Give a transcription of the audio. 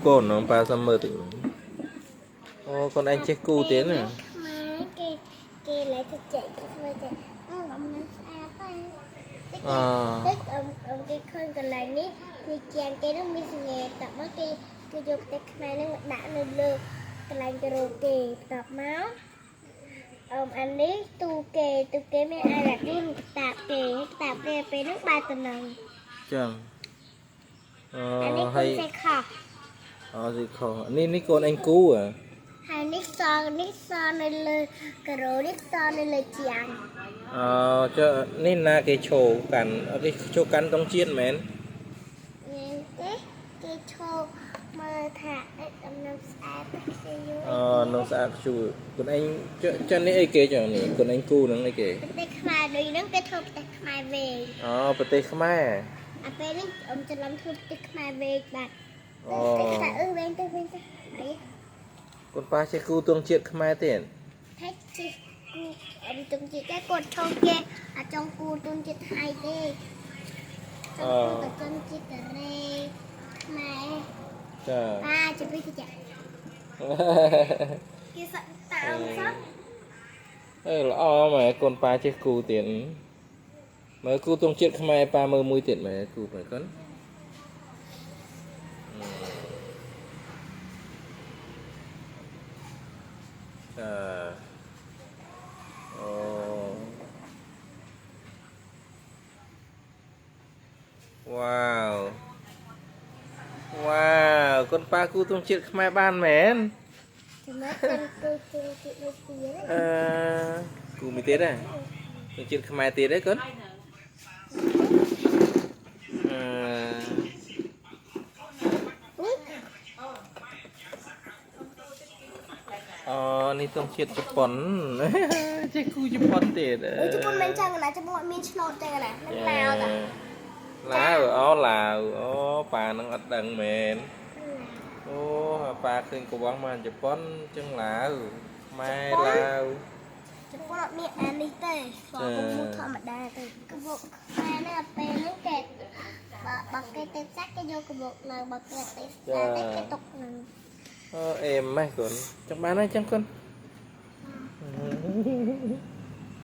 កូននងប៉ាសុំមើលតិចអូកូនឯងចេះគូទៀតណា ខ្មែរគេគេឡើយទៅចែកគេធ្វើតែអឺអំនឹងស្អាតហើយ អ ទឹកអមអមគេឃើញកន្លែងនេះវាជាងគេនឹងមានសញ្ញាតមកគេគេយកទឹកខ្មែរនឹងមកដាក់នៅលើកន្លែងការ៉ូគេតបមកអមអានេះទូគេទូគេមានអារ៉ាឌូនតាបគេតាបគេពេលហ្នឹងបែរទៅនឹង ចឹងអូ អានេះ ហើយ គុំសេខោ អូស៊ីខនេះនេះកូនឯងគូហ៎ ហើយនេះសនេះសនៅលើការ៉ូនេះសនៅលើជាង អូចុះនេះណាគេឈោកាន់អត់គេឈោកាន់តងជាតិមែន នេះទេគេឈោមើលថាអីដំណំស្អាតគេយូរ អូនងស្អាតខ្ជូកូនឯងចុះចឹងនេះអីគេចឹងនេះកូនឯងគូហ្នឹងអីគេ ប្រទេសខ្មែរដូចហ្នឹងគេធ្វើប្រទេសខ្មែរវិញ អូប្រទេសខ្មែរ អាពេលនេះអមច្រឡំធ្វើប្រទេសខ្មែរវិញបាទ អូ ប្រទេសខ្មែរអឺវិញទៅវិញទៅអី កូនប៉ាចេះគូទងជាតិខ្មែរទៀត ថាជិះគូអមទុំជាតិតែគាត់ឈោគេអាចង់គូទុំជាតិថៃទេចង់គូតែជនជាតិកូរ៉េខ្មែរ ចា បាជិះទៅចាគេសក់តាមសក់ អឺល្អម៉ែកូនប៉ាចេះគូទៀតមើលគូទងជាតិខ្មែរប៉ាមើលមួយទៀតមើលគូមើលកូនអឺអូវ៉ាវវ៉ាវកូនប៉ាគូទងជាតិខ្មែរបានមែន ចំណែកកាន់គូទុំជាតិនេះទៀត អឺគូមួយទៀតហ៎ទងជាតិខ្មែរទៀតហ៎កូនអឺ នេះ អូនេះទងជាតិជប៉ុន ចេះគូជប៉ុនទៀត អូជប៉ុនមិនចឹងណាជប៉ុនអត់មានឆ្នោតចឹងណានឹងឡាវតា ឡាវអូឡាវអូប៉ានឹងអត់ដឹងមែនអូប៉ាឃើញកវងមកជប៉ុនចឹងឡាវខ្មែរឡាវ ជប៉ុនអត់មានអានេះទេព្រោះកំពុងធម្មតាទេកាបូបខ្មែរនេះដល់ពេលហ្នឹងគេបើបើគេទៅសាក់គេយកកាបូបឡើងបើគេទៅសាក់ទេគេទុកនឹង អូអេម៉េះកូនចង់បានហើយចឹងកូន